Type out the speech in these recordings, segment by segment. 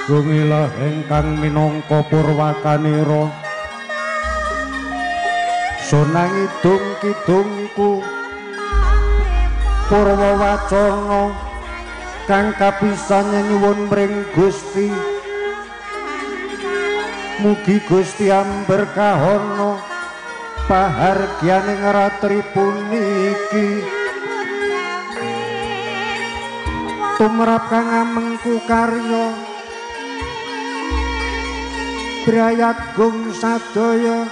Gumila ingkang minangka purwakanira sonang idung kidungku purwa wacana kang kapisan nyuwun mring Gusti, mugi Gusti amberkahana pahargyaning ratri puniki. Tumrap kang amengku karya brayat gung sadaya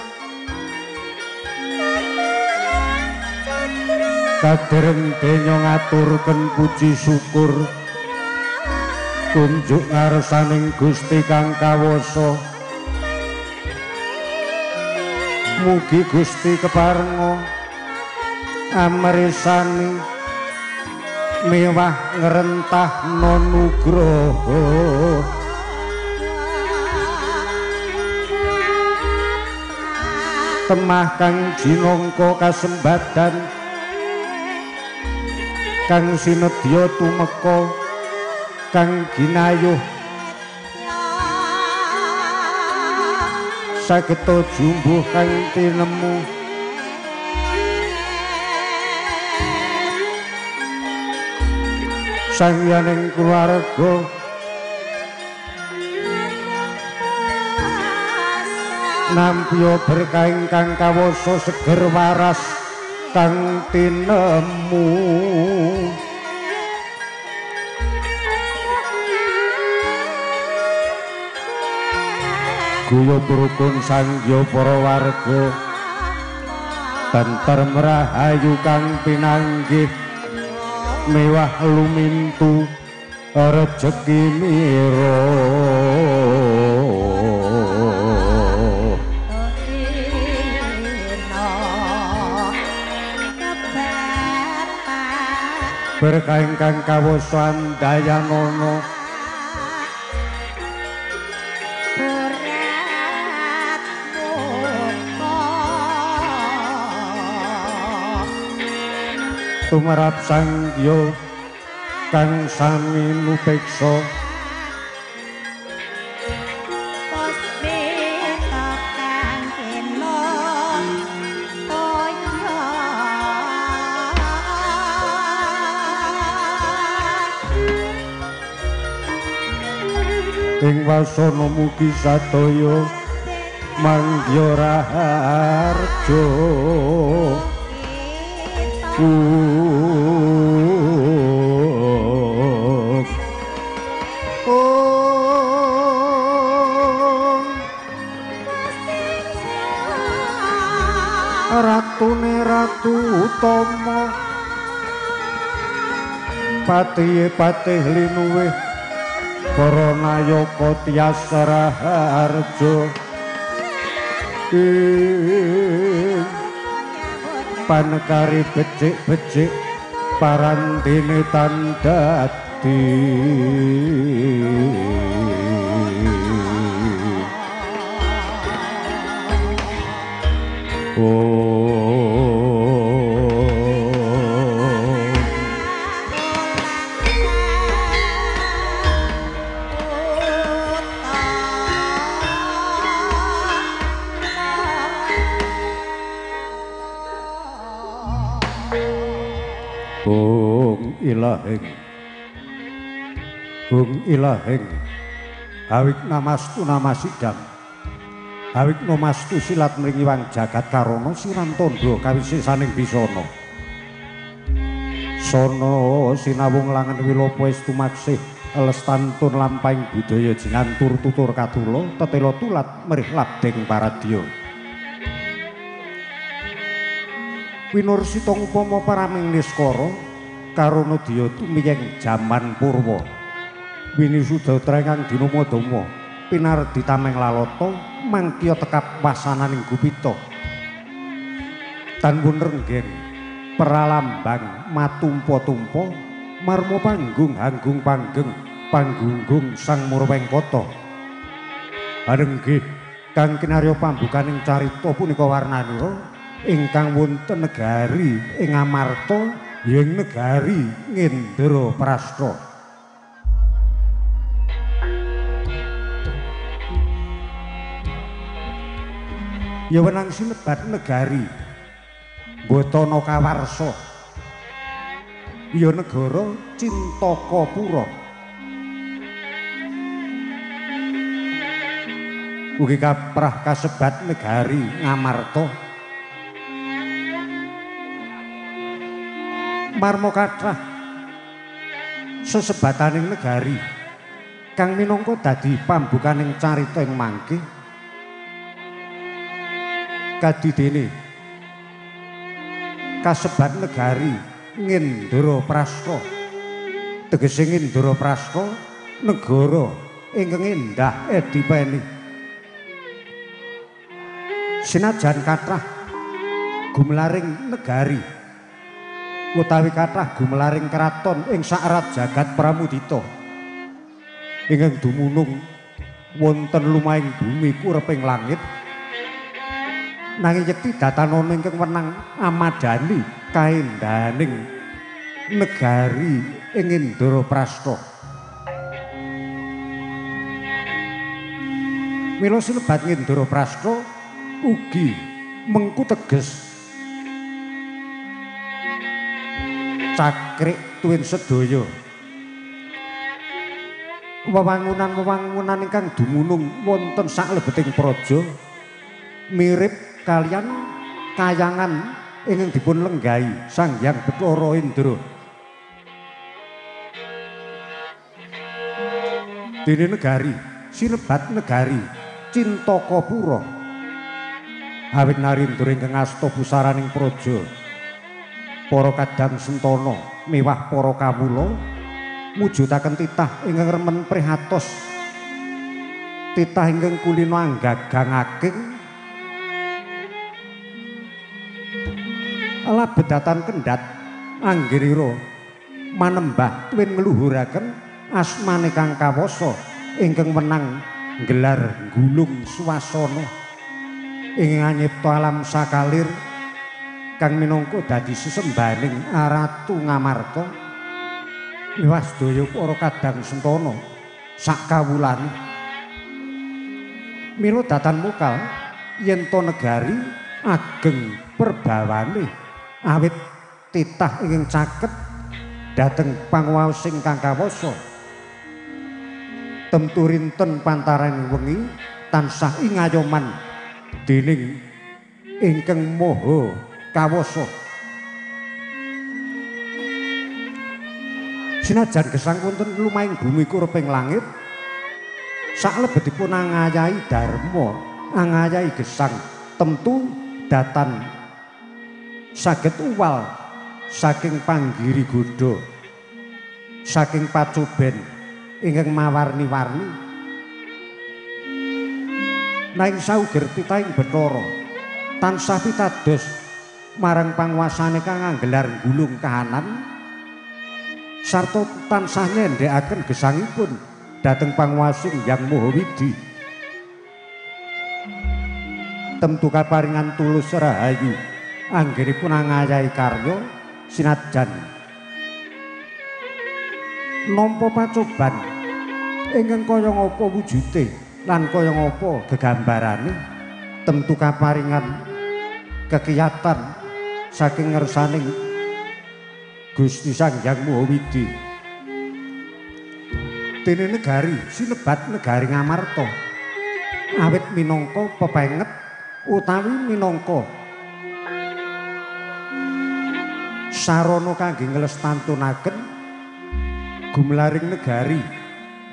kadereng denya ngaturken puji syukur kunjuk ngarsaning Gusti kang kawasa. Mugi Gusti keparenga amrisani mewah ngrentahna nugroho. Temah kang jinangka kasembadan kang sinedya tumeka kang ginayuh sageta jumbuh kang tinemu. Sangyaning kulawarga nampiya berkah ingkang kawasa seger waras kang tinemu. Guyub rukun sangya para warga tentrem rahayu kang pinanggih mewah lumintu rejeki mira. Berkah ingkang kawasa andayanana tumrap sangya kang sami nupeksa ing wasana mugi sadaya mangya raharja. Ratune ratu utama patihe patih linuwih para nayaka tias raharja ing panekari becik-becik parandene tan dadi. Hung ilahing, hung ilahing, hawik namastu namasidam, hawik namastu silat mringiwang jagat karana siran tandha kawisesaning bisana. Sono sinawung langen wilopo estu maksih lestantun lampahing budaya jinantur tutur katula tetela tulat merih labdeng paradya. Winursita upama paraming niskara karana dya tumiyeng jaman purwa. Winisuda ingkang dina madama pinardi tameng lalata mangkya tekap wasananing gupita. Tanpun renggen pralambang matumpa-tumpa marma panggung hanggung panggeng panggunggung sang Murwengkata. Harenggih kang kinarya pambukaning carita punika warnanira ingkang wonten negari ing Amarta ing negari Ngendraprasta. Ya wenang sinebat negari Batana Kawarsa, ya negara Cintakapura. Ugi kaprah kasebat negari Ngamarta. Marma kathah sesebataning negari kang minangka dadi pambukaning carita ing mangke. Kadidene kasebat negari Ngendraprasta, tegese Ngendraprasta negara ingkang endah edipeni. Sinajan kathah gumelaring negari utawi kathah gumelaring kraton ing sakrat jagat Pramudita ingkang dumunung wonten lumahing bumi kureping langit, nanging yekti datanana ingkang wenang amadani kaendahaning negari ing Indraprasta. Mila sinebat Indraprasta ugi mengku teges cakrik tuwin sedaya wewangunan-wewangunan ingkang dumunung wonten saklebeting praja mirip kaliyan kayangan ingkang dipun lenggahi Sang Hyang Bathara Indra. Dene negari sinebat negari Cintakapura awit narindra ingkang asta pusaraning praja, para kadang sentana miwah para kawula mujudaken titah ingkang remen prihatos, titah ingkang kulino anggagangake labedatan kendhat anggenira manembah tuwin ngluhuraken asmane kang kawasa ingkang wenang nggelar gulung swasana ing nganyipta alam sakalir kang minangka dadi sesembahaning Ratu Ngamarta miwah sedaya para kadang sentana sak kawulane. Mila datan mokal yen to negari ageng perbawane awit titah ingkang caket dhateng panguwaos ingkang kawasa. Temtu rinten pantaraning wengi tansah ingayoman dening ingkang maha kawasa. Sinajan gesang wonten lumahing bumi kureping langit, saklebetipun angayahi dharma, angayahi gesang, temtu datan saged uwal saking panggiri godha, saking pacoben ingkang mawarni-warni. Nanging sauger titahing Bathara tansah pitados marang panguwasane kang anggelar gulung kahanan sarta tansah nyendhekaken gesangipun dhateng panguwasing Hyang Maha Widhi. Temtu kaparingan tulus rahayu anggenipun angayahi karya sinajan nampa pacoban ingkang kaya ngapa wujude lan kaya ngapa gegambarane, temtu kaparingan kekiyatan saking ngersaning Gusti Sang Hyang Maha Widhi. Dene negari sinebat negari Ngamarta awit minangka pepenget utawi minangka sarana kangge nglestantunaken gumelaring negari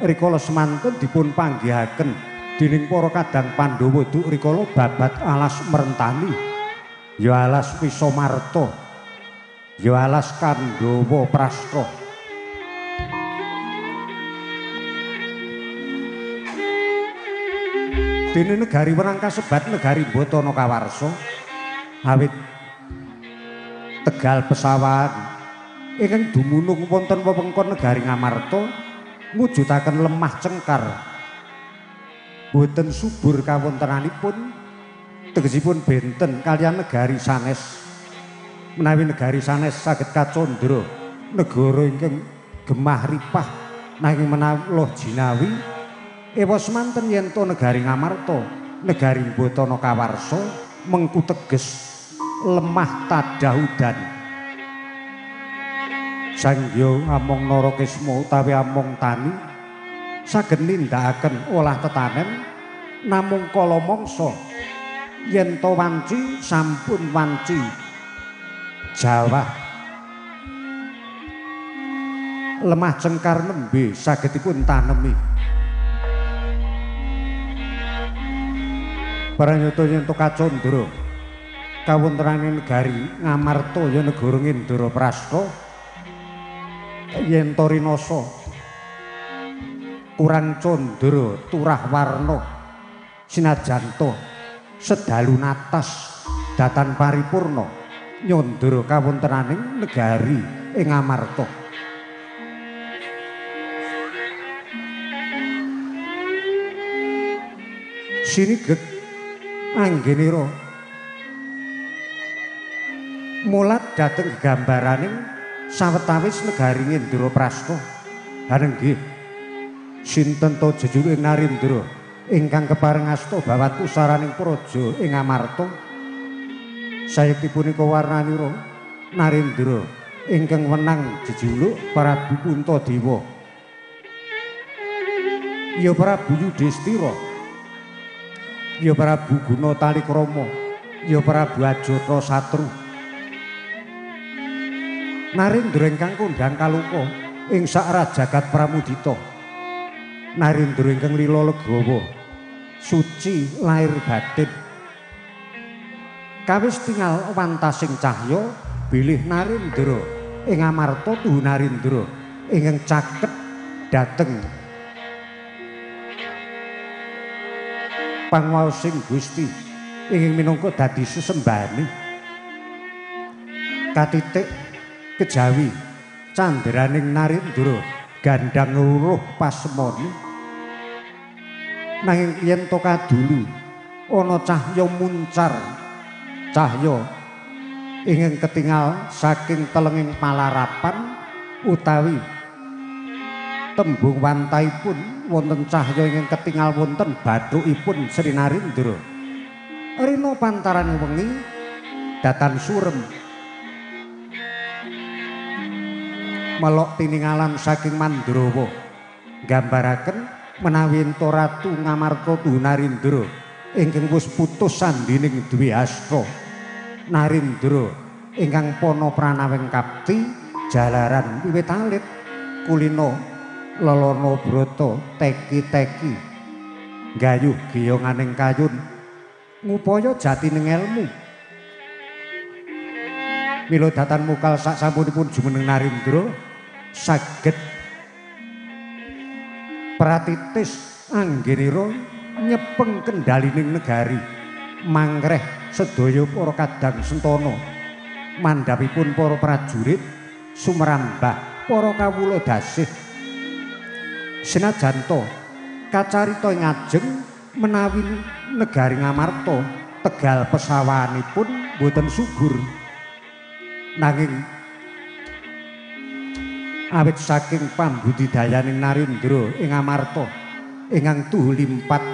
rikala semanten dipun panggihaken dening para kadang Pandhawa duk rikala babat alas Merentani, ya alas Wisamarta, ya alas Kandhawa Prasta. Dene negari wenang kasebat negari Batana Kawarsa awit Tegal Pesawahan ingkang dumunung wonten wewengkon negari Ngamarta mujudaken lemah cengkar boten subur kawontenanipun, tegesipun benten kaliyan negari sanes. Menawi negari sanes saged kacandra negara ingkang gemah ripah, nanging menawi loh jinawi ewa semanten yen to negari Ngamarta, negari Batana Kawarsa mengku teges lemah tadah udan. Sangya among Narakisma utawi among tani saged nindakaken olah tetanen namung kala mangsa yen to wanci sampun wanci jawah. Lemah cengkar nembe sagedipun tanemi. Pranyata yen to kacandra kawontenane negari Ngamarta ya negara Indraprasta yen to rinasa kurang candra turah warna sinajan to sedalu natas datan paripurna nyandra kawontenaning negari ing Ngamarta. Sinigek anggenira mulat dhateng gegambaraning sawetawis negari Indraprasta. Hanenggih sinten to jejuluk Narendra ingkang kepareng asta bawat pusaraning praja ing Amarta? Sayekti punika warnanira Narendra ingkang wenang jejuluk Prabu Puntadewa. Ya Prabu Yudhistira, ya Prabu Guna Talikrama, ya Prabu Ajatasatru. Narendra ingkang kondhang kaloka ing sak rajagat pramudita. Narendra ingkang lila legawa, suci lair batin. Kawis tingal wantasing cahya bilih Narendra ing Amarta tuhu Narendra ingkang caket dhateng pangwaosing Gusti ingkang minangka dadi sesembahane. Katitik kejawi candraning Narendra gandhang luruh pasemoni. Nanging yen to kadulu ana cahya muncar, cahya ingkang ketingal saking telenging palarapan utawi tembung wantahipun wonten cahya ingkang ketingal wonten bathukipun Sri Narendra. Rina pantaran wengi datan surem melok tiningalan saking Mandrawa nggambaraken menawi ento Ratu Ngamarta tuhu Narendra ingkang wis putus sandining dwi asta. Narendra ingkang pana pranawing kapti jalaran wiwit alit kulina lelana brata teki-teki gayuh geyonganing kayun ngupaya jatining elmu. Mila datan mukal sak sampunipun jumeneng Narendra saged pratitis anggenira nyepeng kendhalining negari mangreh sedaya para kadang sentana mandhapipun para prajurit sumrambah para kawula dasih. Senajan to kacarita ing ajeng menawi negari Ngamarta tegal pesawahanipun boten subur, nanging awit saking pambudidayaning Narendra ing Amarta ingkang tuhu limpat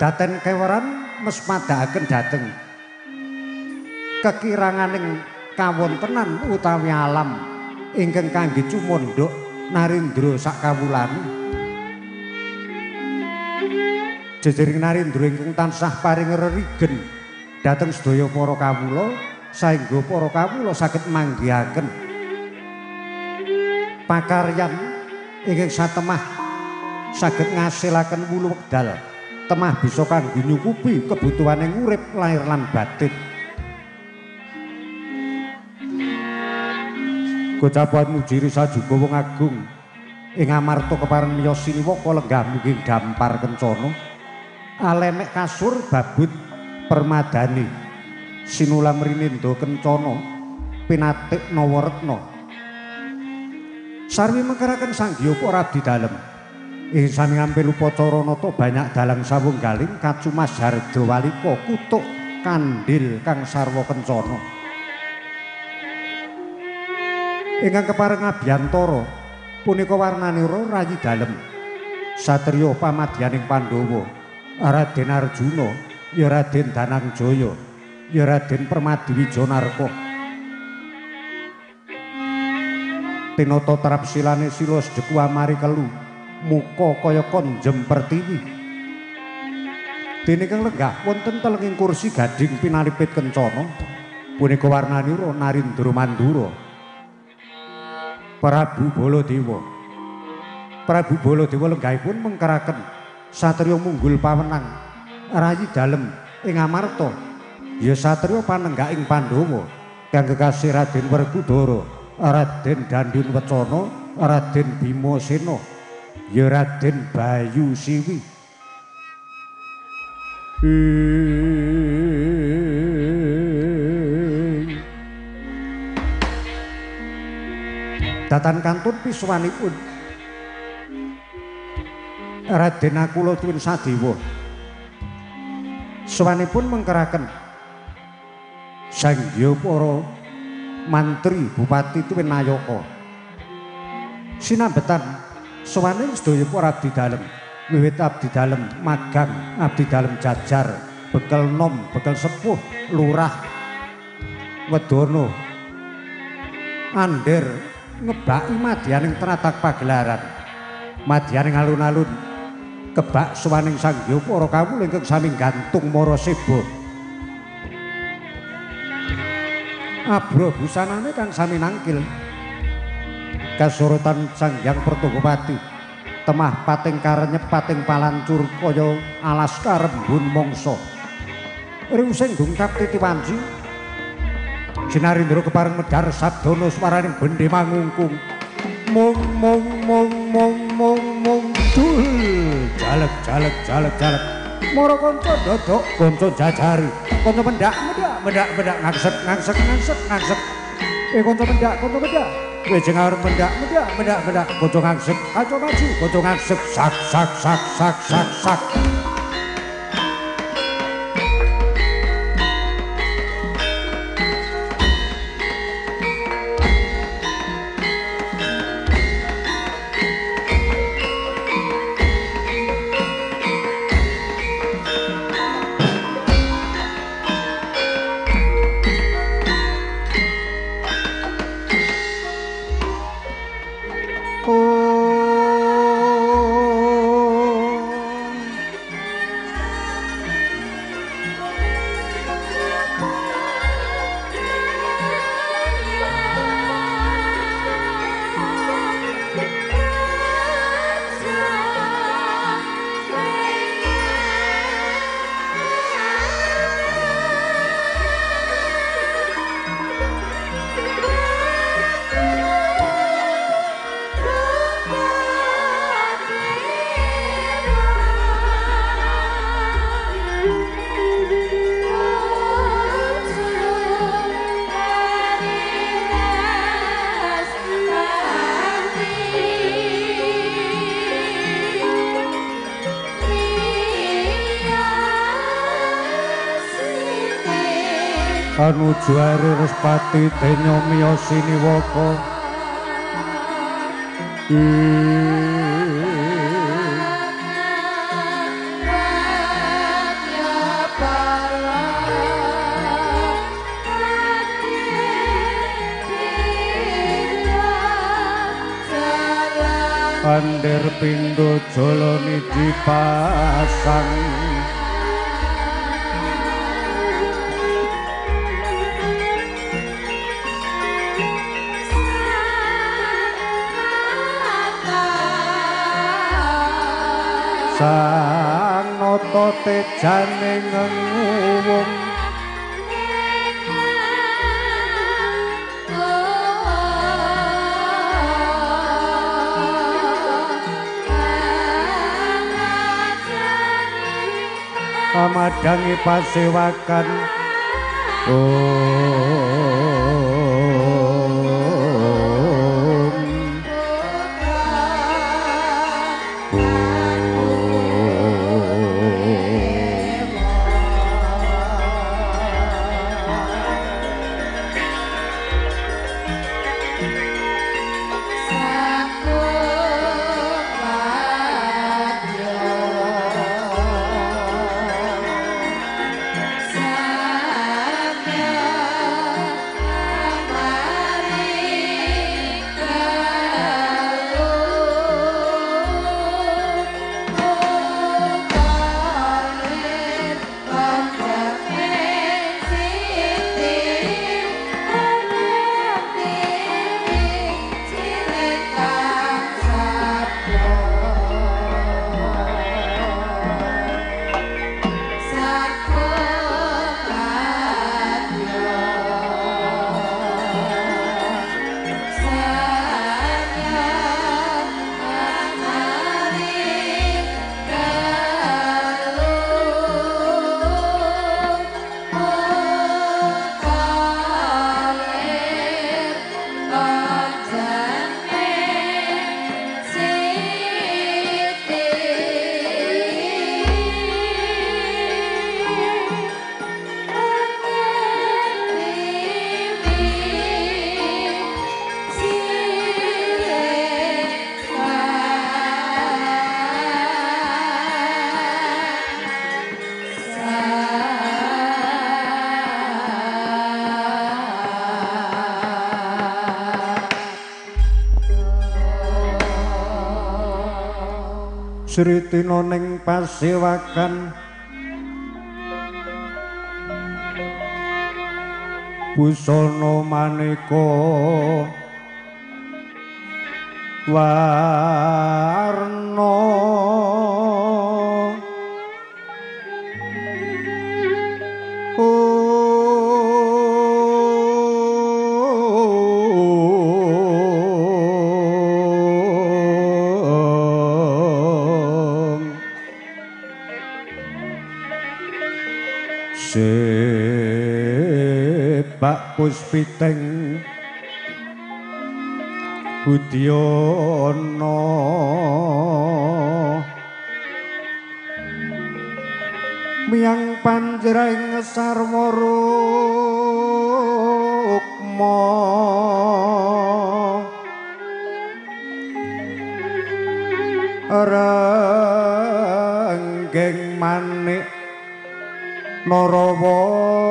daten keweran mesmadakaken dhateng kekiranganing kawontenan utawi alam ingkang kangge cumondhok Narendra sakawulane. Jejering Narendra ingkang tansah paring rerigen dhateng sedaya para kawula saengga para kawula saged manggihaken pakaryan ingkang satemah saged ngasilaken wulu wekdal temah bisa kanggo nyukupi kebutuhane urip lahir lan batin. Gocapan mujiri sajuga wong agung ing Amarta kepareng miyos siniwaka lenggah munging dampar kencana alemek kasur babut permadani sinulam rinindha kencana pinatik nawaretna. Sarwi mengkeraken sanggiya para abdi dalem ing sami ngampil upacara nata banyak dalang sawunggaling kacumas harda walika kutuk kandhil kang sarwa kencana. Ingkang kepareng abiyantara punika warnanira rayi dalem satriya pamadyaning Pandhawa Raden Arjuna ya Raden Danangjaya, ya Raden Permadi Wijanarko. Tinata trapsilane sila sedeku amari kelu, muka kaya konjem pertiwi. Dene kang lenggah wonten telenging kursi gading pinalipit kencana, punika warnanira Narindra Mandura. Prabu Baladewa. Prabu Baladewa lenggahipun mengkeraken satriya munggul pawenang rayi dalem ing Amarta, ya satriya panenggak ing Pandhawa kang kekasih Raden Werkudara, Raden Dandun Wecana, Raden Bimasena, ya Raden Bayu Siwi. Datan kantun pisuwanipun Raden Nakula tuwin Sadewa. Sowanipun mengkeraken sangya para mantri bupati tuwin nayaka. Sinambetan sowane sedaya para abdi dalem, wiwit abdi dalem magang, abdi dalem jajar, bekel nom, bekel sepuh, lurah, wedana, ander ngebaki madyaning teratak pagelaran, madyaning alun-alun kebak sowaning sangya para kawula ingkang sami gantung mara seba. Abra busanane kang sami nangkil kasorotan Sang Hyang Pertogopati, temah pating karenyep pating palancur kaya alas karembun mangsa. Riusing dungkap titi wanci Sinarindra kepareng medhar sabdana swaraning bendhe mangungkung. Mung mung mung mung mung mung dul jalek jalek jalek jalek. Mara kanca dodok kanca jajari, kanca mendak mendak mendak mendak ngangsek ngangsek ngangsek ngangsek. Kanca mendak kanca mendak. Kowe jeng arep mendak mendak mendak mendak kanca ngangsek kanca maju kanca ngangsek sak sak sak sak sak sak. Anuju ari Respati denya miyos siniwaka. Ander pindho jala nidi pasang. Sang nata tejane ngenguwung amadhangi pasewakan. Om. Sritina ning pasewakan busana maneka warna Sepak puspiteng budyana miyang panjreng sarwa rukma renggeng manik Narawata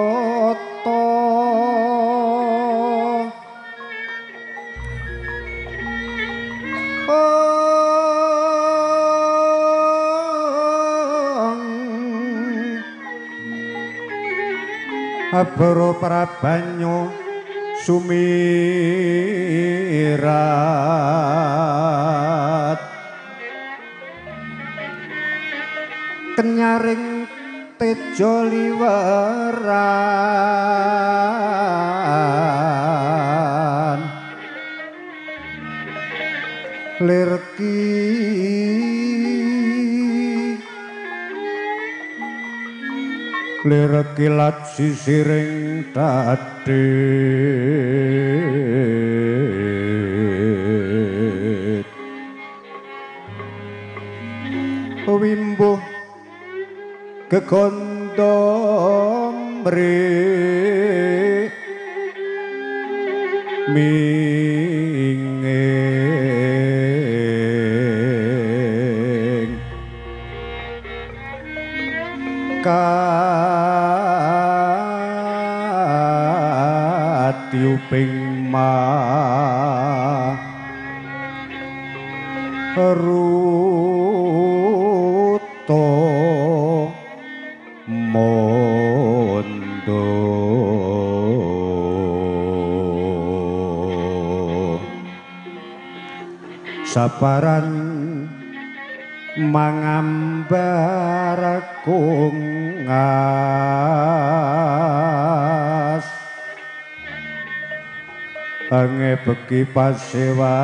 Abara prabanyo sumirat kenyaring tejo liweran lirki lirkilat sisiring tadit wimbuh gegondo mri minging katiuping ma ruto mondo saparan mangambar kungas angebeki pasewakan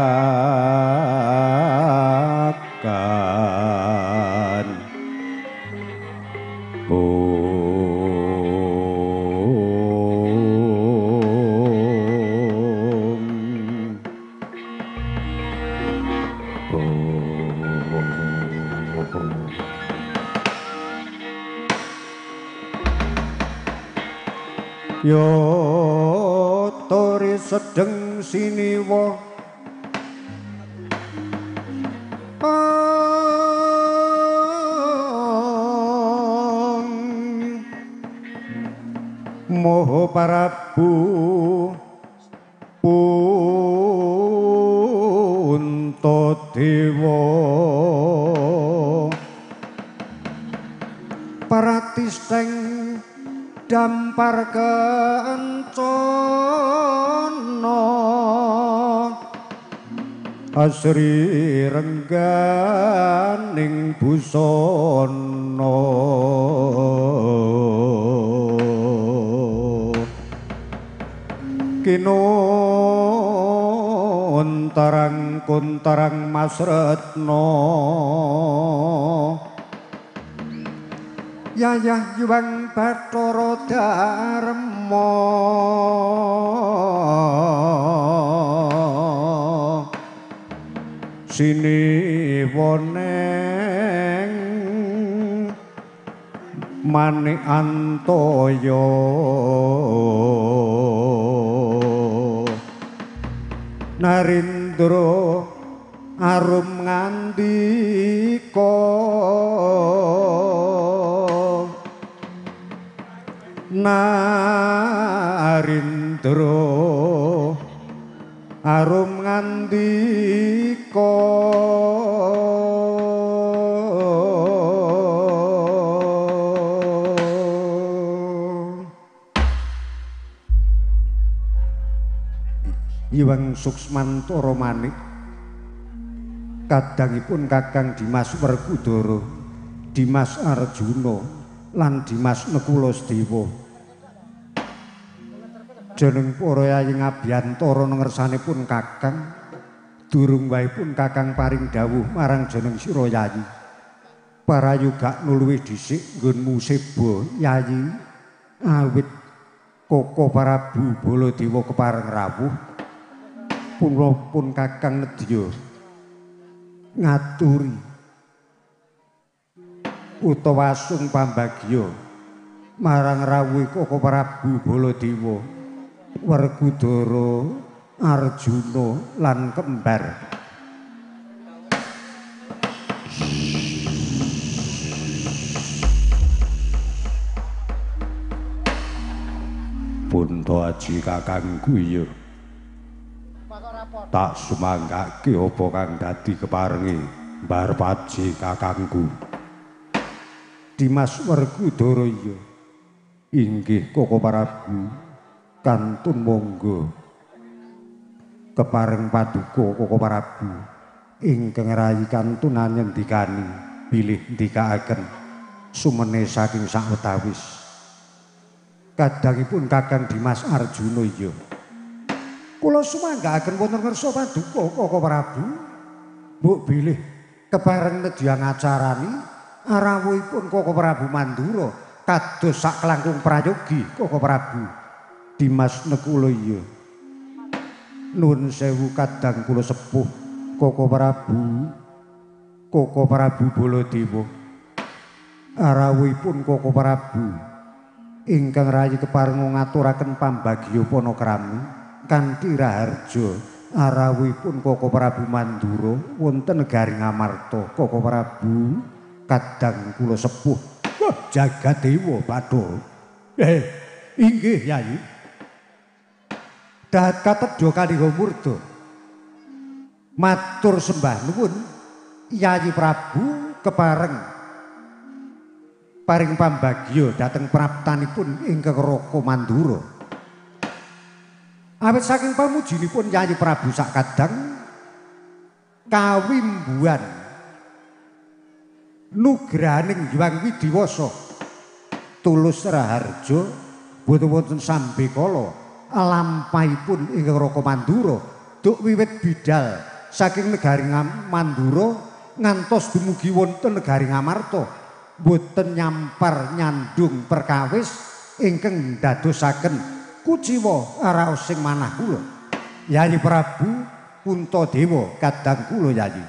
Yo tori sedeng siniwa Moho Prabu Puntadewa Paratisteng dampar kencana asri rengganing busana kinun tarang kuntarang masretna Yayah Yuwang Bathara Dharma siniwoneng manik antaya Narindra arum ngandika Narindra arum ngandika. Hyang Suksmantara Manik kadangipun Kakang Dimas Werkudara, Dimas Arjuna lan Dimas Nekula Sedewa. Jeneng para yayi ngabiyantara ngersanipun Kakang, durung wae pun Kakang paring dawuh marang jeneng sira yayi. Parayoga nuluwi dhisik nggonmu seba yayi, awit Koko Prabu Baladewa kepareng rawuh. Pun Kakang nedya ngaturi utawa asung pambagya marang rawuhe Koko Prabu Baladewa, Werkudara, Arjuna lan kembar. Punta aji kakangku iya. Tak sumanggake apa kang dadi keparengi mbar paji kakangku. Dimas Werkudara iya. Inggih Koko Prabu, kantun monggo kepareng paduka Koko Prabu ingkang rayi kantun nyendikani bilih ndikaaken sumene saking sawetawis. Kadangipun Kakang Dimas Arjuna iya. Kula sumanggaaken wonten ngersa paduka Koko Prabu, mbok bilih kepareng nedya ngacarani rawuhipun Koko Prabu Mandura kados sak langkung prayogi Koko Prabu. Dimas Nekula iya. Nuwun sewu kadang kula sepuh Koko Prabu, Koko Prabu Baladewa. Rawuhipun Koko Prabu ingkang rayi kepareng ngaturaken pambagya panakrami kanthi raharja rawuhipun Koko Prabu Mandura wonten negari Ngamarta. Koko Prabu kadang kula sepuh. Wah, jagat dewa Bathara. Inggih yayi. Dahat katedha kaliha murda. Matur sembah nuwun Yayi Prabu kepareng paring pambagya dhateng praptanipun ingkang Raka Mandura. Awit saking pamujinipun Yayi Prabu sakadang kawimbuhan nugrahaning Hyang Widiwasa tulus raharja boten wonten sambekala lampahipun ingkang Raka Mandura duk wiwit bidal saking negari Mandura ngantos dumugi wonten negari Ngamarta boten nyampar nyandung perkawis ingkang ndadosaken kuciwa raos sing manah kula. Yayi Prabu Puntadewa kadang kula yayi.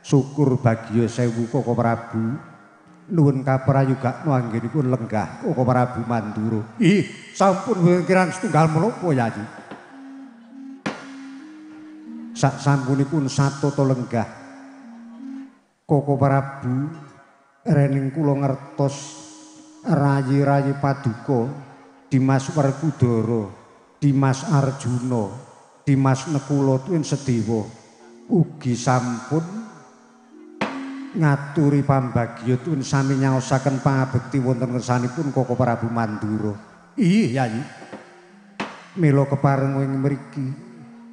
Syukur bagya sewu Koko Prabu. Nuwun kaprayogakno anggenipun lenggah Koko Prabu Mandura. Ih, sampun kirang setunggal menapa yayi. Sak sampunipun satata lenggah Koko Prabu, rening kula ngertos rayi-rayi paduka Dimas Werkudara, Dimas Arjuna, Dimas Nekula tuwin Sedewa ugi sampun ngaturi pambagya tuwin sami nyaosaken pangabekti wonten ngersanipun Koko Prabu Mandura. Ih yayi. Mila kepareng ing mriki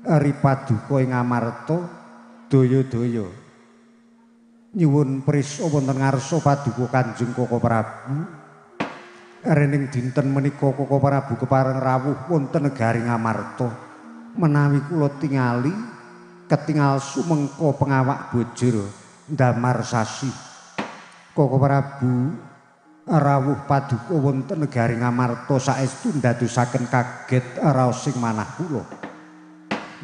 ri paduka ing Amarta daya-daya nyuwun prisa wonten ngarsa paduka Kanjeng Koko Prabu. Rening dinten menika Koko Prabu kepareng rawuh wonten negari Ngamarta. Menawi kula tingali ketingal sumengko pengawak bojor ndamar sasi. Koko Prabu rawuh paduka wonten negari Ngamarta saestu ndadosaken kaget raos sing manah kula.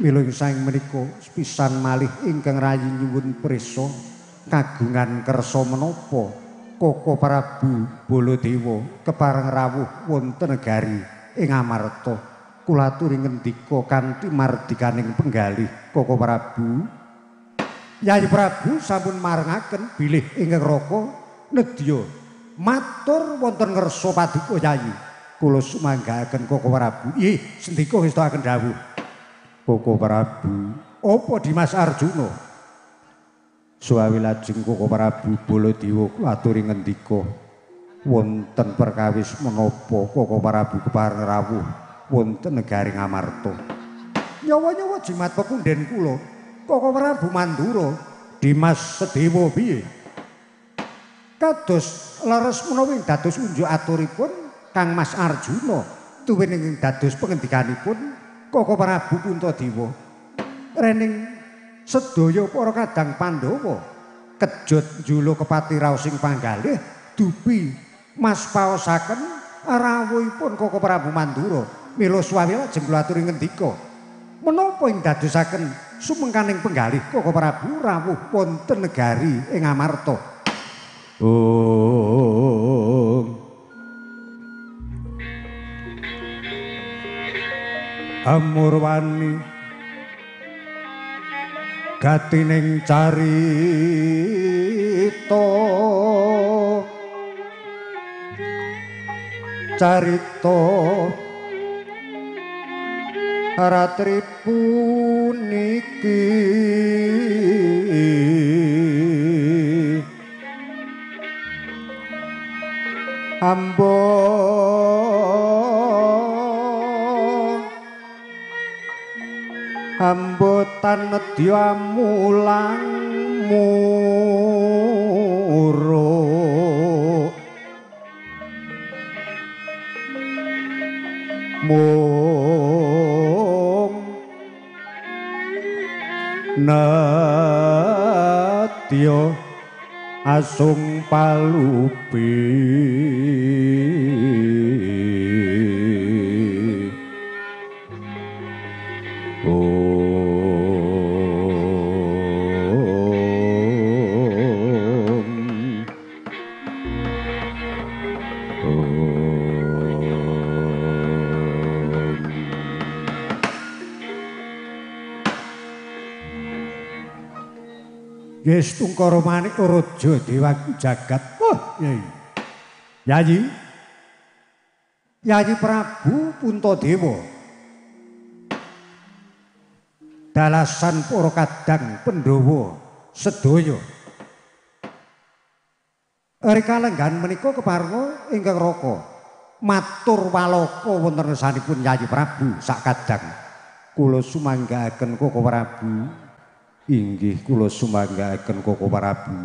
Mila ing saeng menika sepisan malih ingkang rayi nyuwun prisa kagungan kersa menapa Koko Prabu Baladewa kepareng rawuh wonten negari ing Amarta. Kula aturi ngendika kanthi mardikaning penggalih Koko Prabu. Yayi Prabu sampun marengaken bilih ingkang Raka nedya matur wonten ngersa paduka yayi. Kula sumanggaaken Koko Prabu. Ih, sendika ngestakaken dawuh Koko Prabu. Apa Dimas Arjuna? Suwawi lajeng Koko Prabu Baladewa kula aturi ngendika wonten perkawis menapa Koko Prabu kepareng rawuh wonten negari Ngamarta. Nyawa-nyawa jimat pekundhen kula Koko Prabu Mandura Dimas Sedewa piye? Kados leres menawi dados unjuk aturipun Kang Mas Arjuna tuwin ing dados pengendikanipun Koko Prabu Puntadewa. Rening sedaya para kadang Pandhawa kejut njula kepati raos ing panggalih dupi mas paosaken rawuhipun Koko Prabu Mandura. Mila suwawi lajeng kula aturi ngendika, menapa ing dadosaken sumengkaning penggalih Koko Prabu rawuh wonten negari ing Amarta? Om Amurwani gatining carita carita ratri puniki ambo ambo tanedya mulang muruk mung nedya asung palupi. Yes tungkara manik raja dewaku jagat. Oh, Yai. Yayi. Yayi Prabu Puntadewa. Dalasan para kadang Pandhawa sedaya. Rika lenggahan menika keparna ingkang raka matur walaka wonten ngersanipun Yayi Prabu sak kadang. Kula sumanggaaken Koko Prabu. Inggih kula sumanggaaken Koko Prabu.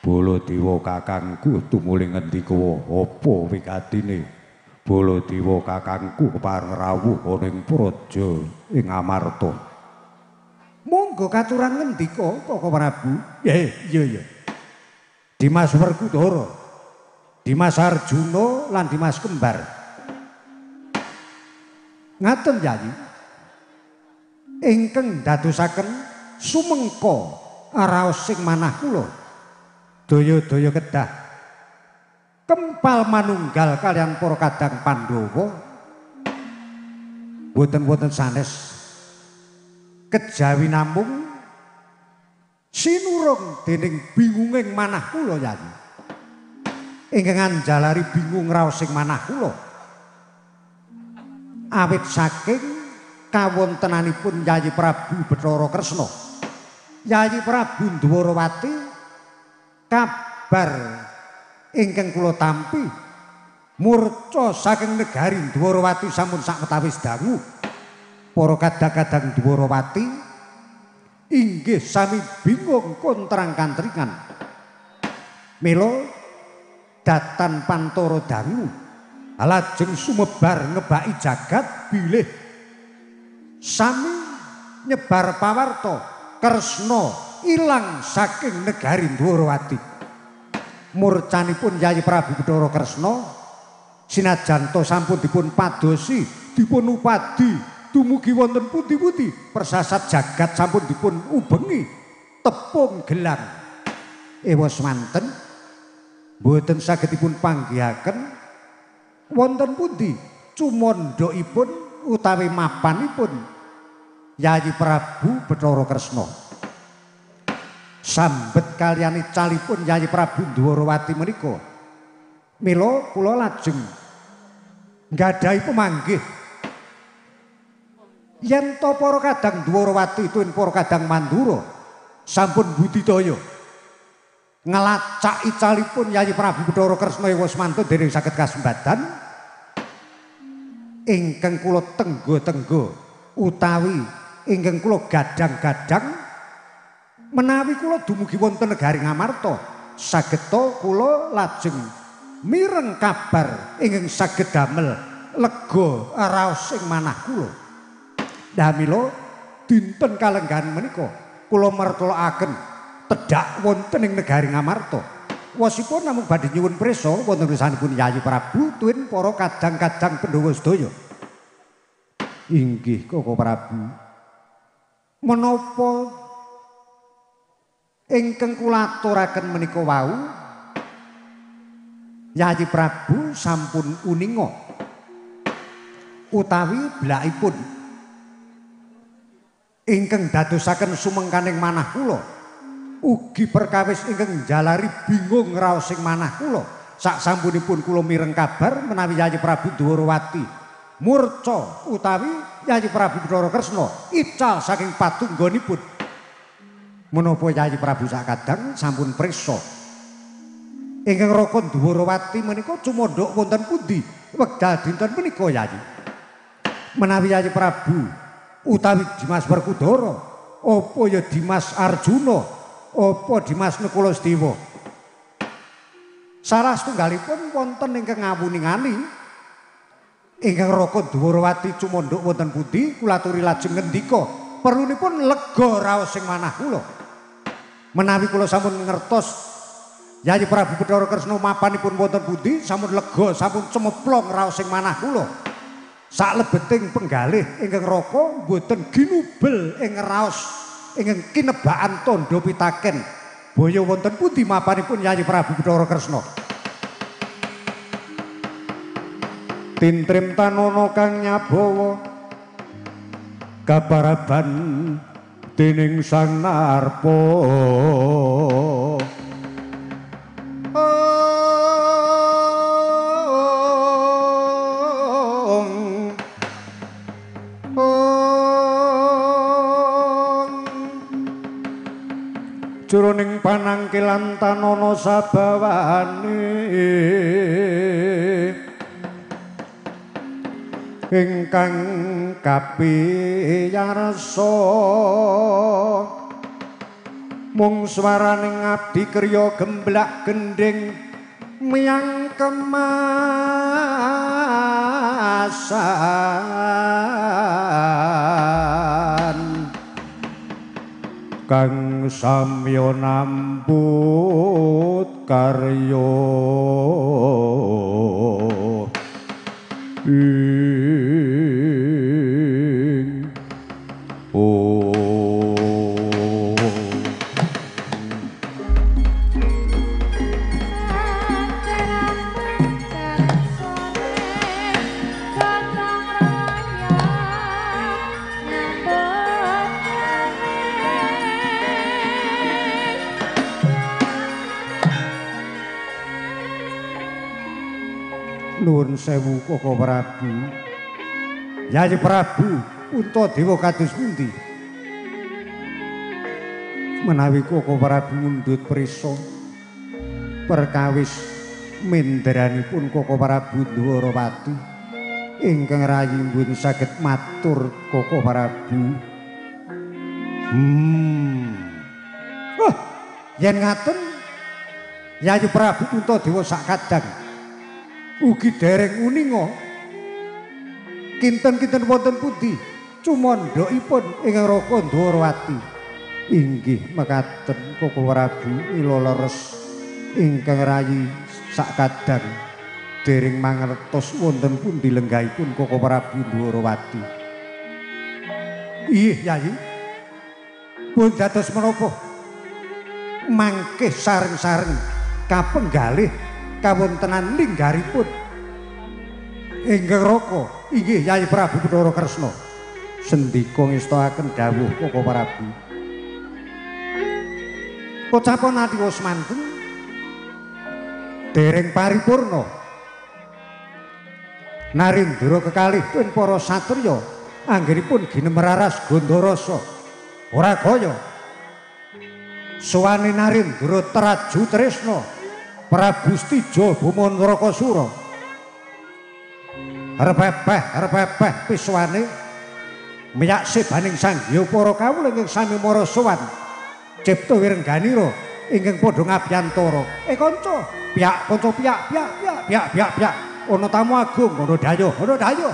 Baladewa kakangku tumuli ngendika apa wikatine? Baladewa kakangku kepareng rawuh ana ing praja ing Amarta. Monggo katuran ngendika Koko Prabu. Iya iya. Dimas Werkudara, Dimas Arjuna lan Dimas Kembar. Ngaten Yayi. Ingkang dadosaken sumengka raos sing manah kula daya-daya kedah kempal manunggal kalian para kadang Pandhawa boten-boten sanes kejawi namung sinurung dening bingunging manah kula Yayi. Ingkang anjalari bingung raos sing manah kula awit saking kawontenanipun Yayi Prabu Bathara Kresna, Yayi Prabu Ndwarawati. Kabar ingkang kula tampi murca saking negari Ndwarawati sampun sakwetawis dangu. Para kadang-kadang Ndwarawati inggih sami bingung kontrang-kantringan. Mila datan pantara dangu lajeng sumebar ngebaki jagat bilih sami nyebar pawarta Kresna ilang saking negari Ndwarawati. Murcanipun Yayi Prabu Bathara Kresna sinajan sampun dipun padosi, dipun upadi dumugi wonten pundi-pundi persasat jagat sampun dipun ubengi tepung gelang. Ewa swanten mboten saged dipun panggihaken wonten pundi cumandhaipun utawi mapanipun Yayi Prabu Bathara Kresna. Sambet kaliyan icalipun Yayi Prabu Ndwarawati menika. Mila kula lajeng nggadahi pemanggih yen to para kadang Ndwarawati tuwin para kadang Mandura sampun budidaya ngelacak icalipun Yayi Prabu Bathara Kresna ewa semantun dereng saged kasembadan ingkang kula tenggo-tenggo utawi ingkang kula gadang-gadang menawi kula dumugi wonten negari Ngamarta sageta kula lajeng mireng kabar ingkang saged damel lega raos ing manah kula. Damila dinten kalenggahan menika kula mertolokaken tedhak wonten ing negari Ngamarta. Wosipun namung badhe nyuwun prisa wonten ngersanipun Yayi Prabu tuwin para kadang-kadang Pandhawa sedaya. Inggih Koko Prabu. Menapa ingkang kula aturaken menika wau Yayi Prabu sampun uninga utawi blakipun ingkang dadosaken sumengkaning manah kula ugi perkawis ingkang njalari bingung raos ing manah kula. Sak sampunipun kula mireng kabar menawi Yayi Prabu Dwarawati murca utawi Yayi Prabu Bathara Kresna ical saking patunggonipun. Menapa Yayi Prabu sakadang sampun prisa ingkang Raka Dwarawati menika cumandhak wonten pundi wekdal dinten menika Yayi? Menawi Yayi Prabu utawi Dimas Werkudara apa ya Dimas Arjuna apa Dimas Nakula Sdewa salah setunggalipun wonten ingkang ngawuningani ingkang Raka Dwarawati cumandhak wonten pundi kula aturi lajeng ngendika perlunipun lega raos ing manah kula. Menawi kula sampun ngertos Yayi Prabu Bathara Kresna mapanipun wonten pundi sampun lega sampun cemeplong raos ing manah kula. Saklebeting penggalih ingkang raka mboten ginubel ing raos ingkang kinebakan tandha pitaken boyo wonten pundi mapanipun Yayi Prabu Bathara Kresna. Tintrim tanono kang nyabawa kaparaban dening Sang Narpa. Jroning panangkilan tanono sabawane ingkang kapiyarsa mung swaraning abdi kriya gemblak gendhing miyang kemasan kang samya nambut karya ing Nuwun sewu Koko Prabu. Yayi Prabu Puntadewa kados pundi? Menawi Koko Prabu mundhut prisa perkawis menderanipun Koko Prabu Dwarawati ingkang rayi mboten saged matur Koko Prabu. Wah, yen ngaten Yayi Prabu Puntadewa sakadang ugi dereng uninga kinten-kinten wonten pundi cumandhakipun ingkang Raka Dwarawati. Inggih mekaten Koko Prabu ila leres ingkang rayi sakadang dereng mangertos wonten pundi lenggahipun Koko Prabu Dwarawati. Ih Yayi, pun dados menapa mangke sareng-sareng kapenggalih kawontenan linggaripun ingkang raka inggih Yayi Prabu Bathara Kresna. Sendika ngestakaken dawuh Koko Prabu. Pocapon ati semanten dereng paripurna Narendra kekalih pun para satriya anggenipun ginemraras Gondarasa ora kaya suwane Narendra Traju Tresna Prabu Stija Boma Narakasura. Repepeh repepeh piswane Miyak sebaning sanghyang para kawula ingkang sami mara sowan. Cipta wirengganira ingkang padha ngabiyantara. Kanca, piyak kanca piyak piyak piyak piyak piyak piyak. Ana tamu agung, ana dayoh, ana dayoh.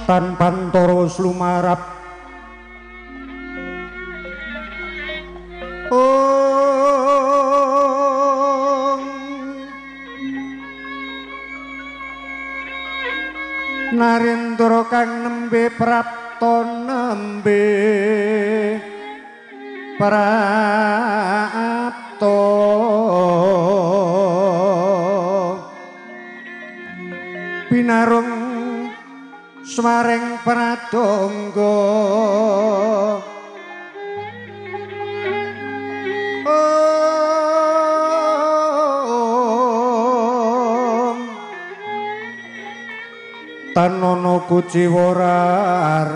Tan pantara slumarap ong Narendra kang nembe prapta nembe prapta pinarung swareng pradangga om tanono kuciwa raras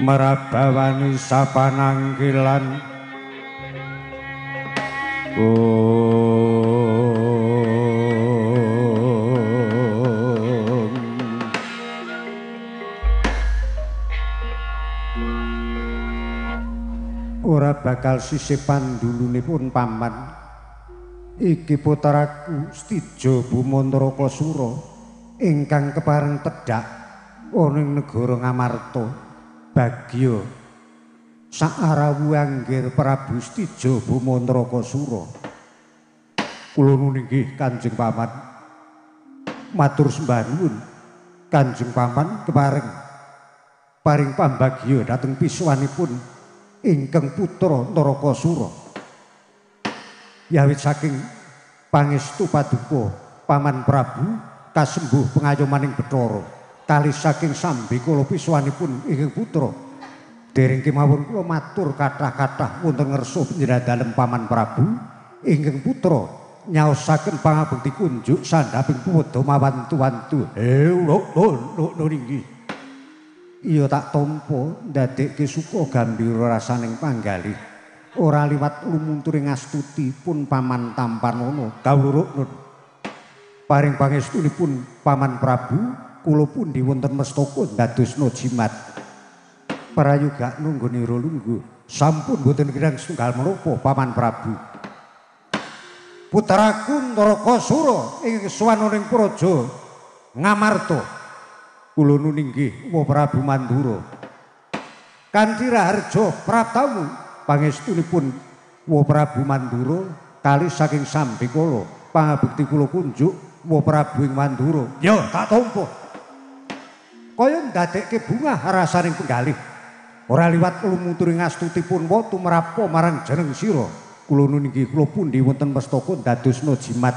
merabawani sapanangkilan ora bakal sisih pandulunipun paman. Iki putraku Stija Bumantarakasura ingkang kepareng tedhak ana ing negara Ngamarta. Bagya saarawu anggir Prabu Stija Bumantarakasura. Kula nuwun inggih Kanjeng Paman. Matur sembah nuwun Kanjeng Paman kepareng paring pambagya dhateng pisuwanipun ingkang putra Narakasura. Yawit saking pangestu paduka Paman Prabu kasembuh pengayomaning Bathara. Kali saking sambikala pisuwanipun ingkang putra. Dereng kemawon kula matur kathah-kathah wonten ngersa panjenengan dalem Paman Prabu ingkang putra nyaosaken pangabekti kunjuk sandhaping puwedha mawantu-wantu. Lho inggih. Iya tak tampa ndadekke suka gambira rasaning panggalih. Ora liwat lumunturing astuti pun Paman tampanana. Kawula nun. Paring pangestunipun Paman Prabu kula pundi wonten mestaka ndadosna jimat. Prayoga nunggonira lungguh. Sampun boten kirang setunggal menapa Paman Prabu. Putraku Narakasura ing sowan ing Praja Ngamarta. Kula nuwun inggih Wa Prabu Mandura. Kanthi raharja praptamu pangestunipun Wa Prabu Mandura kali saking sambikala pangabekti kula kunjuk Wa Prabu ing Mandura. Ya tak tampa. Kaya ndadekke bungah rasaning penggalih. Ora liwat lumunturing astutipun wa tumrapa marang jeneng sira. Kula nun inggih kula pundi wonten mestaka dadosna jimat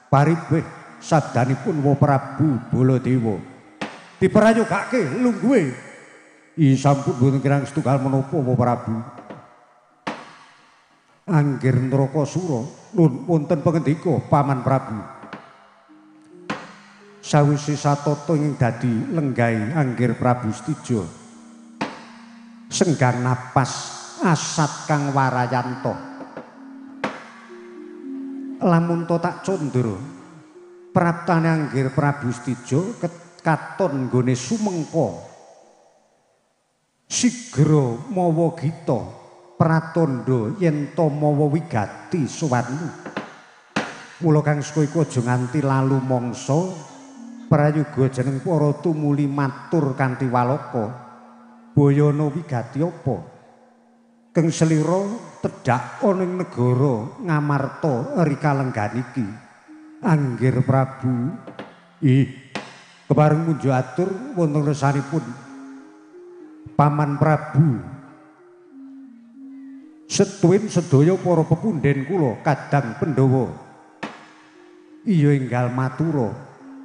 paribeh sabdanipun Wa Prabu Baladewa. Diprayogake lungguhe. I sampun boten kirang setunggal menapa Wa Prabu. Anggir Narakasura nun wonten pangendika Paman Prabu. Sawise satata ing dadi lenggahe Anggir Prabu Setija. Senggang napas asat kang warayanta. Lamun to tak condro praptane Anggir Prabu Setija katon nggone sumengka. Sigra mawa gita pratandha yen ta mawa wigati sowanmu. Mula kang saka iku aja nganti lalu mangsa prayoga jeneng para tumuli matur kanthi walaka. Bayana wigati apa? Keng selira tedhak ana ing negara Ngamarta rika lenggan iki. Anggir Prabu ih kepareng munjuk atur wonten resanipun Paman Prabu. Setuwin sedaya para pepundhen kula kadang Pandhawa. Iya enggal matura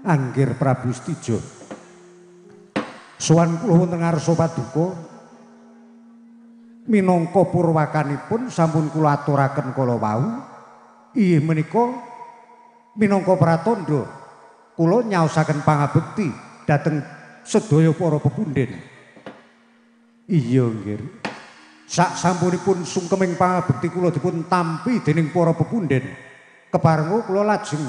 Anggir Prabu Setija. Sowan kula wonten ngarsa paduka minangka purwakanipun sampun kula aturaken kala wau. Inggih menika minangka pratandha kula nyaosaken pangabekti dhateng sedaya para pepundhen. Iya nggih. Sak sampunipun sungkeming pangabekti kula dipun tampi dening para pepundhen. Keparenga kula lajeng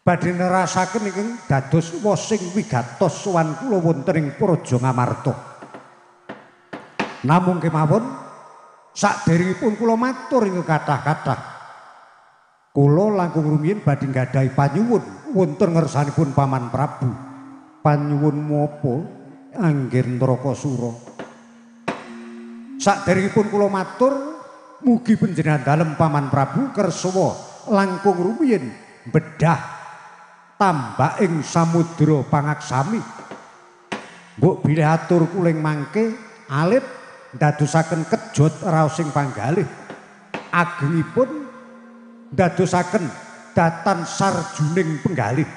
badhe nerasaken ingkang dados wosing wigatos sowan kula wonten ing Praja Ngamarta. Namung kemawon saderengipun kula matur ingkang kathah-kathah. Kula langkung rumiyin badhe nggadahi panyuwun wonten ngersanipun Paman Prabu. Panyuwun menapa Anggir Narakasura? Saderengipun kula matur mugi panjenengan dalem Paman Prabu kersawa langkung rumiyin bedah tambak ing samudra pangaksami. Mbok bilih atur kula ing mangke alit ndadosaken kejot raosing panggalih. Agengipun ndadosaken datan sarjuning penggalih.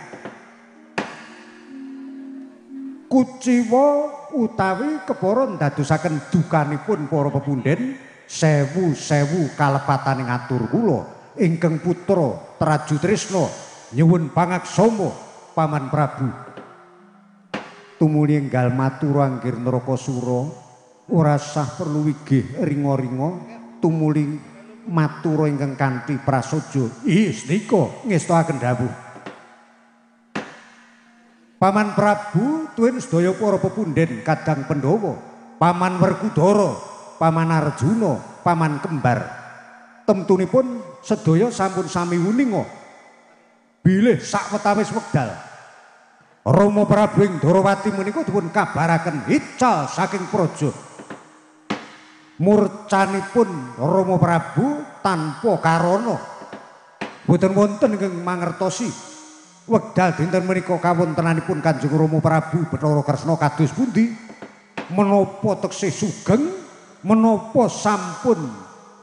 Kuciwa utawi kepara ndadosaken dukanipun para pepundhen sewu-sewu kalepataning atur kula ingkang putra Traju Tresna nyuwun pangaksama Paman Prabu. Tumuli enggal matur Anggir Narakasura ora sah perlu wigih ringa-ringa tumuli matur ingkang kanthi prasaja. Ih snika ngestoaken dawuh Paman Prabu tuwin sedaya para pepundhen kadang Pandhawa, Paman Werkudara, Paman Arjuna, Paman Kembar. Temtunipun sedaya sampun sami wuninga bilih sawetawis wekdal Rama Prabu ing Dwarawati menika dipun kabaraken ical saking praja. Murcanipun Rama Prabu tanpa karana. Boten wonten ingkang mangertosi wekdal dinten menika kawontenanipun Kanjeng Rama Prabu Bathara Kresna kados pundi? Menapa teksih sugeng, menapa sampun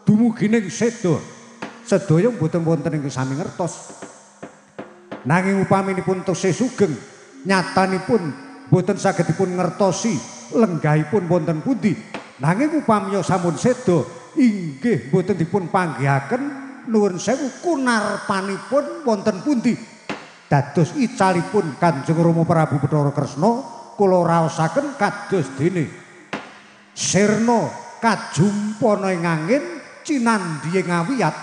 dumugining seda? Sedaya boten wonten ingkang sami ngertos. Nanging upaminipun tesih sugeng, nyatanipun boten saged dipun ngertosi lenggahipun wonten pundi. Nanging upamiya sampun seda, inggih boten dipun panggihaken nuwun sewu kunarpanipun wonten pundi. Dados icalipun Kanjeng Rama Prabu Bathara Kresna kula raosaken kados dene sirna kajumpana ing angin cinandhi ing awiyat.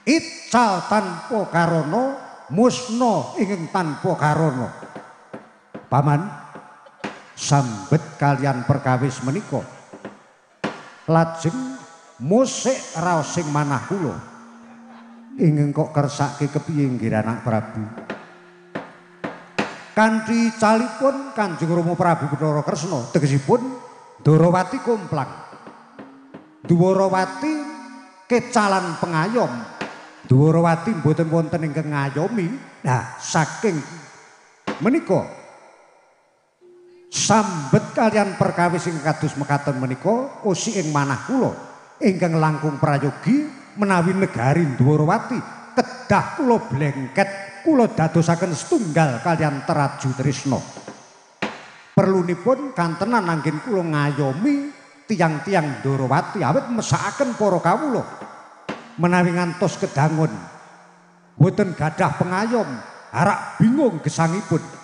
Ical tanpa karana, musna ingkang tanpa karana. Paman, sambet kalian perkawis menika lajeng musik raosing manah kula. Ingkang kok kersake kepiye nggih anak Prabu? Kanthi calipun Kanjeng Rama Prabu Bathara Kresna tegesipun Dwarawati komplang. Dwarawati kecalan pengayom. Dwarawati mboten wonten ingkang ngayomi. Nah, saking menika Sambet kalian perkawis ingkang kados mekaten menika osi ing manah kula ingkang langkung prayogi menawi negari Ndwarawati kedah kula blengket kula dadosaken setunggal kalian Traju Trisna. Perlunipun kantenan anggen kula ngayomi tiyang-tiyang Ndwarawati awit mesakaken para kawula menawi ngantos kedangun boten gadah pengayom arak bingung gesangipun.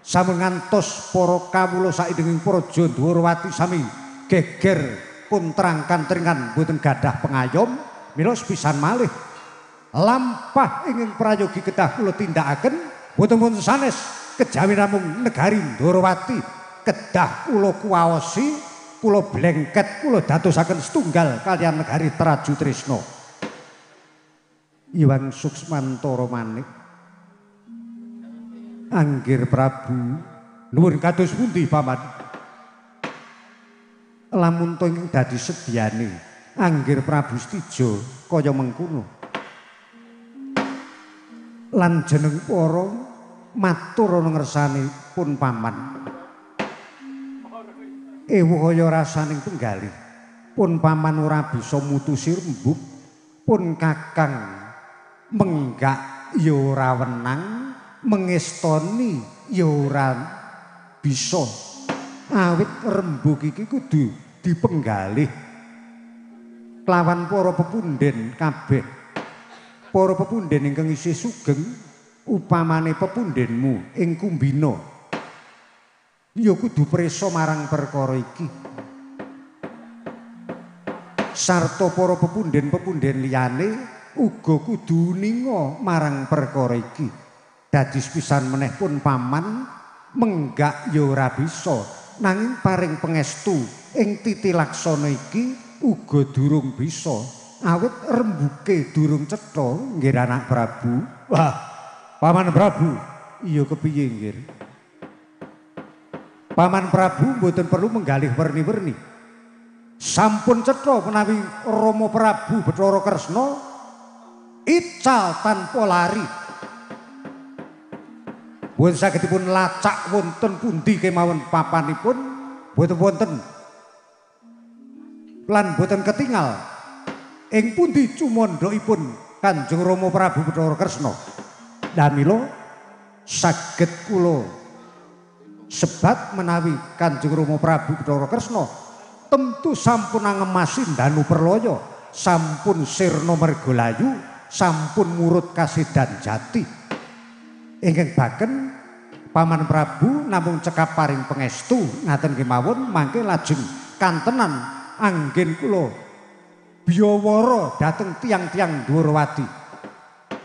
Sampun ngantos para kawula saindenging praja Ndwarawati sami geger kontrang kantringan boten gadah pengayom, mila sepisan malih lampah ingkang prayogi kedah kula tindakaken boten wonten sanes kejawi namung negari Ndwarawati kedah kula kuwaosi, kula blengket, kula dadosaken setunggal kalian negari Traju Trisna. Iwang Suksmantara manik, Anggir Prabu, nuwun kados pundi paman? Lamun to ingkang dadi sedyane Anggir Prabu Setija kaya mengkono. Lan jeneng para matur ana ngersane pun paman. Ewuh kaya rasaning penggalih. Pun paman ora bisa mutusi rembug, pun kakang menggak ya ora wenang, mengestoni ya ora bisa. Awit rembug iki kudu dipenggalih kelawan para pepunden kabeh. Para pepunden ingkang isih sugeng upamane pepundenmu ing Kumbina ya kudu prisa marang perkara iki. Sarta para pepunden-pepunden liyane uga kudu ninga marang perkara iki. Dadi sepisan meneh pun paman menggak ya ora bisa, nanging paring pangestu ing titi laksana iki uga durung bisa. Awit rembuke durung cetha nggih anak Prabu. Wah, Paman Prabu, iya kepiye nggih? Paman Prabu mboten perlu menggalih werni-werni. Sampun cetha menawi Rama Prabu Bathara Kresna ical tanpa lari. Mboten saged dipun lacak wonten pundi kemawon papanipun, mboten wonten lan mboten ketingal ing pundi cumandhakipun Kanjeng Rama Prabu Bathara Kresna. Lah mila saged kula sebat menawi Kanjeng Rama Prabu Bathara Kresna tentu sampun angemasi danu perlaya, sampun sirna mergolayu, sampun murut kasidan jati. Ingkang baken Paman Prabu namung cekap paring pangestu ngaten kemawon mangke lajeng kantenan anggen kula biyawara dhateng tiyang-tiyang Ndwarawati.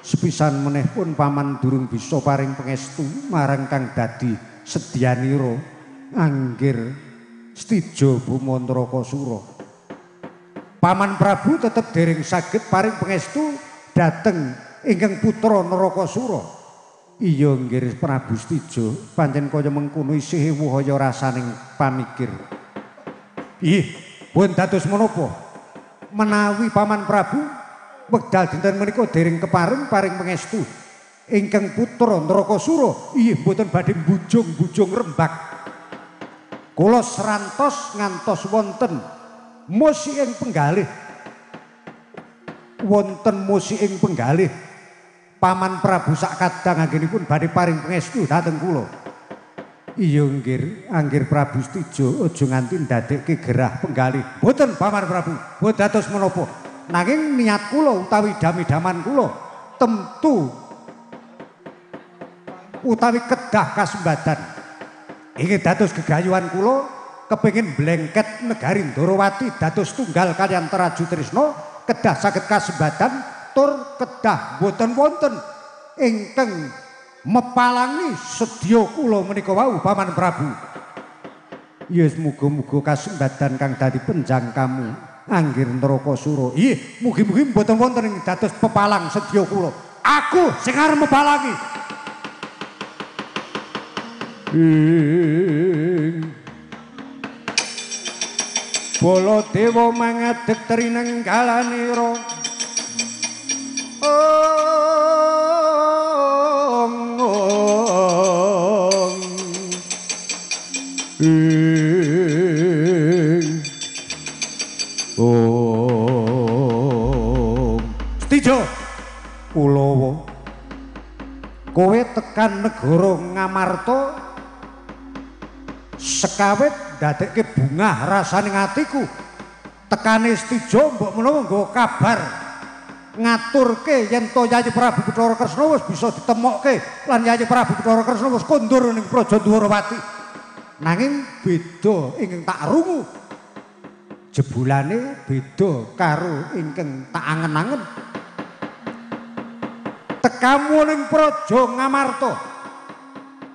Sepisan meneh pun paman durung bisa paring pangestu marang kang dadi sedyanira Anggir Setija Bumantarakasura. Paman Prabu tetep dereng saged paring pangestu dhateng ingkang putra Narakasura. Iya nggih Prabu Setija, pancen kaya mengkono isih ewuh kaya rasaning pamikir. Ih, pun dados menapa? Menawi Paman Prabu wekdal dinten menika dereng kepareng paring pangestu ingkang putra Narakasura, inggih mboten badhe bujung-bujung rembak. Kula serantos ngantos wonten musi ing penggalih. Wonten musi ing penggalih Paman Prabu sak kadang anggenipun badhe paring pangestu dhateng kula. Iya nggih, Anggir Prabu Setija aja nganti ndadekke gerah penggalih. Mboten Paman Prabu, mboten dados menapa. Nanging niat kula utawi dami-daman kula tentu utawi kedah kasembadan. Ingin dados gegayuhan kula kepengin blengket negari Ndorowati dados tunggal kalian Traju Trisna kedah saged kasembadan tur kedah mboten wonten ingkang mepalangi sedya kula menika wau Paman Prabu. Ya muga-muga kasembadan kang dadi penjangkamu Anggir Narakasura. Ih, mugi-mugi mboten wonten ing dados pepalang sedya kula. Aku sing arep mepalangi. Baladewa mangadeg trinenggalanira. Ong ong. Stijo Kulawa, kowe tekan negara Ngamarta sekawit ndadekke bungah rasane atiku. Tekane Stijo mbok menawa nggawa kabar ngaturke yen to Yayi Prabu Bathara Kresna wis bisa ditemokke lan Yayi Prabu Bathara Kresna wis kondur ning Praja Dwarawati. Nanging beda ingkang tak rungu. Jebulane beda karo ingkang tak angen-angen. Tekamu ning Praja Ngamarta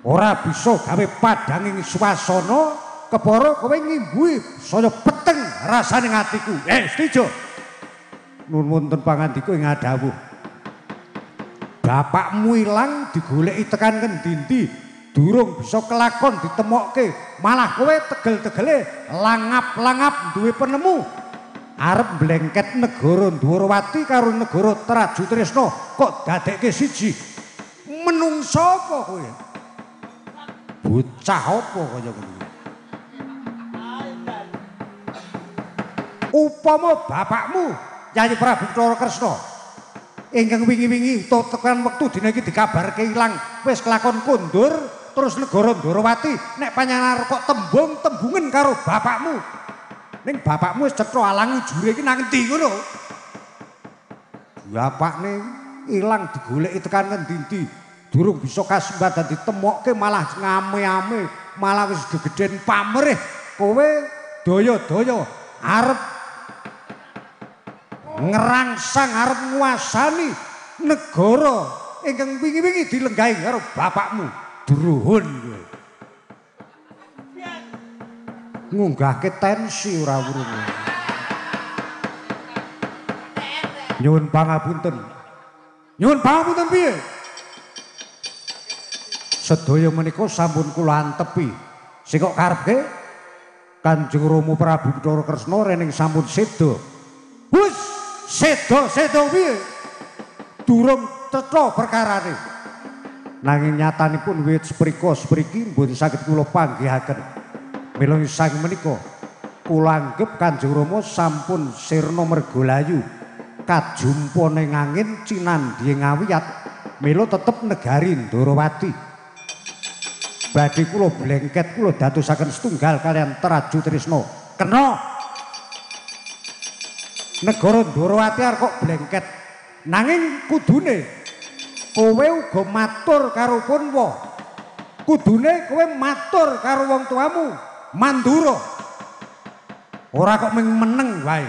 ora bisa gawe padhanging swasana kepara kowe ngimbuhi saya peteng rasane atiku. Stijo. Nuwun wonten pangandika ing adhawuh. Bapakmu ilang digoleki tekan ngendi-endi, durung bisa kelakon ditemokke, malah kowe tegel-tegele langap-langap duwe penemu. Arep mblengket negara Dwarawati karo negara Traju Tresna kok dadekke siji. Menungso apa kowe? Bocah apa kaya ngono? Upama bapakmu Yayi Prabu Bathara Kresna ingkang wingi-wingi utawa tekan wektu dina iki dikabarke ilang wis kelakon kondur terus negara Dwarawati nek panjenengan kok tembung-tembungen karo bapakmu. Ning bapakmu wis cetha alang ujure iki nang endi ngono. Bapakne ilang digoleki tekan ngendi-endi durung bisa kasembadan ditemokke malah ngame-ame, malah wis gegeden pamrih. Kowe daya-daya arep ngrangsang arep nguasani negara ingkang wingi-wingi dilenggahi karo bapakmu. Druhun kowe. Ngunggahke tensi ora wurung. Nyuwun pangapunten. Nyuwun pangapunten piye? Sedaya menika sampun kula antepi. Sing kok karepke Kanjeng Rama Prabu Bathara Kresna rening sampun seda. Wis seda-seda piye? Durung cetha perkarane. Nanging nyatanipun wit seprika sepriki mboten saged kula panggihaken. Mila sang menika kula anggep Kanjeng Rama sampun sirna mergolayu kajumpa ning angin cinandhi ngawiyat. Mila tetep negari Dwarawati. Badhe kula blengket kula dadosaken setunggal kalian Traju Tresna. Kena negara Dwarawati arep kok blengket. Nanging kudune kowe uga matur karo Punwa. Kudune kowe matur karo wong tuamu Mandura. Ora kok mung meneng wae.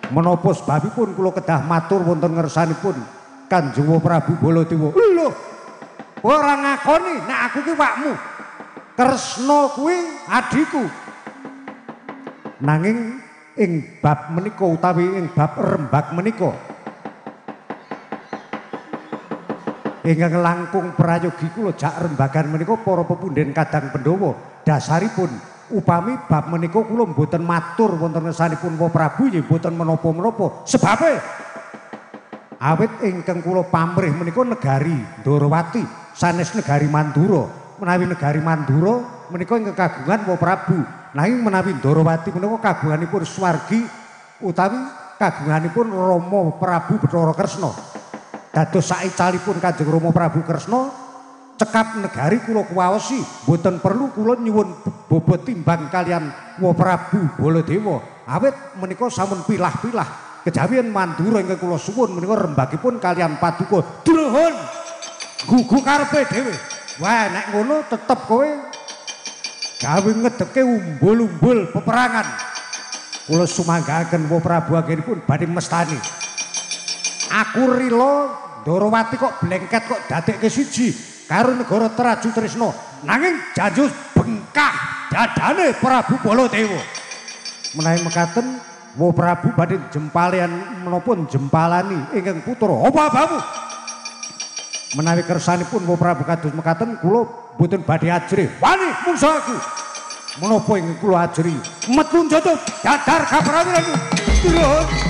Menapa sebabipun kula kedah matur wonten ngersanipun Kanjeng Prabu Baladewa. Lho, ora ngakoni nek aku ki wakmu. Kresna kuwi adhiku. Nanging ing bab menika utawi ing bab rembag menika ingkang langkung prayogi kula jak rembagan menika para pepundhen kadang Pandhawa dasaripun upami bab menika kula mboten matur wonten ngersanipun Wa Prabu nggih mboten menapa-menapa sebabe awit ingkang kula pamrih menika negari Dwarawati sanes negari Mandura. Menawi negari Mandura menika ingkang kagungan Wa Prabu, nanging menawi Dwarawati menika kagunganipun swargi utawi kagunganipun Rama Prabu Bathara Kresna. Dados saicalipun Kanjeng Rama Prabu Kresna cekap negari kula kuwaosi, mboten perlu kula nyuwun bobot timbang kalian Wa Prabu Baladewa. Awit menika sampun pilah-pilah. Kejawian Mandura ingkang kula suwun menika rembagipun kalian paduka. Druhun gugu karepe dhewe. Wah, nek ngono tetep kowe gawe ngedeke umbul-umbul peperangan. Kula sumanggaaken Wa Prabu anggenipun badhe mestani. Aku rila Dwarawati kok blengket kok dadekke siji karo negara Traju Tresna. Nanging janjus bengkah dadane Prabu Baladewa. Menawi mekaten Wa Prabu badhe jempalian menapa jempalani ingkang putra. Apa abamu? Menawi kersanipun Wa Prabu kados mekaten kula mboten badhe ajrih. Wani mungsa aku. Menapa ingkang kula ajri? Metu njata dadar kaprawiranku. Nuwun.